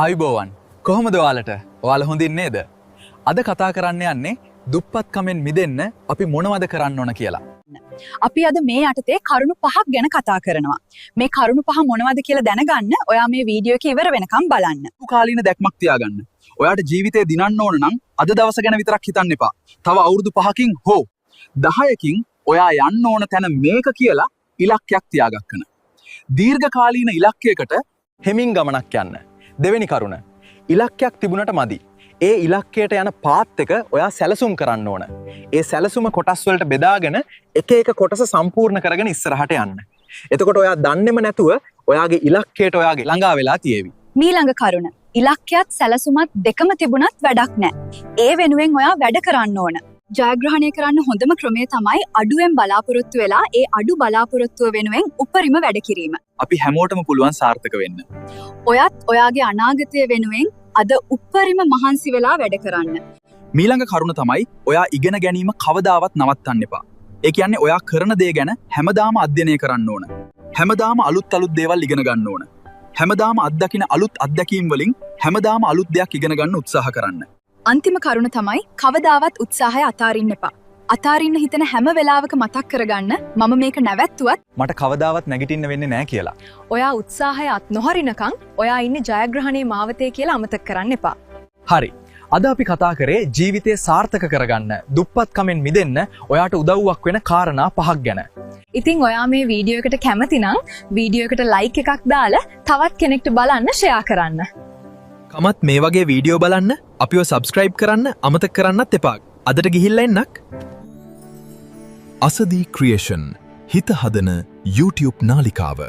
ආයුබෝවන්. කොහොමද ඔයාලට? ඔයාලා හොඳින් නේද? අද කතා කරන්න යන්නේ දුප්පත්කමෙන් මිදෙන්න අපි මොනවද කරන්න ඕන කියලා. අපි අද මේ යටතේ කරුණු පහක් ගැන කතා කරනවා. මේ කරුණු පහ මොනවද කියලා දැනගන්න ඔයා මේ වීඩියෝ එක ඉවර වෙනකම් බලන්න. කාලීන දැක්මක් තියාගන්න. ඔයාට ජීවිතේ දිනන්න ඕන නම් අද දවස ගැන විතරක් හිතන්න එපා. තව අවුරුදු 5කින් හෝ 10කින් ඔයා යන්න ඕන තැන මේක කියලා ඉලක්කයක් තියාගන්න. දීර්ඝකාලීන ඉලක්කයකට හෙමින් ගමනක් යන්න. දෙවෙනි කරුණ. ඉලක්කයක් තිබුණට මදි. ඒ ඉලක්කයට යන පාත් එක ඔයා සැලසුම් කරන්න ඕන. ඒ සැලසුම කොටස් වලට බෙදාගෙන එක එක කොටස සම්පූර්ණ කරගෙන ඉස්සරහට යන්න. එතකොට ඔයා දන්නේම නැතුව ඔයාගේ ඉලක්කයට ඔයාගේ ළඟා වෙලා තියේවි. මීළඟ කරුණ. ඉලක්කයත් සැලසුමත් දෙකම තිබුණත් වැඩක් නෑ. ඒ වෙනුවෙන් ඔයා වැඩ කරන්න ඕන. ජයග්‍රහණය කරන්න හොඳම ක්‍රමය තමයි අඩුවෙන් බලාපොරොත්තු වෙලා ඒ අඩු බලාපොරොත්තුව වෙනුවෙන් උපරිම වැඩ කිරීම. අපි හැමෝටම පුළුවන් සාර්ථක වෙන්න. ඔයත් ඔයාගේ අනාගතය වෙනුවෙන් අද උපරිම මහන්සි වෙලා වැඩ කරන්න. මීළඟ කරුණ තමයි ඔයා ඉගෙන ගැනීම කවදාවත් නවත්තන්න එපා. ඒ කියන්නේ ඔයා කරන දේ ගැන හැමදාම අධ්‍යයනය කරන්න ඕන. හැමදාම අලුත් අලුත් දේවල් ඉගෙන ගන්න ඕන. හැමදාම අත්දකින අලුත් අත්දැකීම් වලින් හැමදාම අලුත් දෙයක් ඉගෙන ගන්න උත්සාහ කරන්න. අන්තිම කරුණ තමයි කවදාවත් උත්සාහය අතාරින්න එපා. අතාරින්න හිතෙන හැම වෙලාවක මතක් කරගන්න මම මේක නැවැත්තුවත් මට කවදාවත් නැගිටින්න වෙන්නේ නෑ කියලා. ඔයා උත්සාහය අත් නොහරිනකං ඔයා ඉන්නේ ජයග්‍රහණයේ මාවතේ කියලා අමතක කරන්න එපා. හරි. අද අපි කතා කරේ ජීවිතය සාර්ථක කරගන්න, දුප්පත්කමෙන් මිදෙන්න ඔයාට උදව්වක් වෙන කාරණා පහක් ගැන. ඉතින් ඔයා මේ වීඩියෝ එකට කැමති නම් වීඩියෝ එකට ලයික් එකක් දාලා තවත් කෙනෙක්ට බලන්න ෂෙයා කරන්න. තවත් මේ වගේ වීඩියෝ බලන්න අපිව සබස්ක්‍රයිබ් කරන්න අමතක කරන්නත් එපා. අදට ගිහිල්ලා එන්නක්. අසදී ක්‍රියේෂන් හිත හදන YouTube නාලිකාව.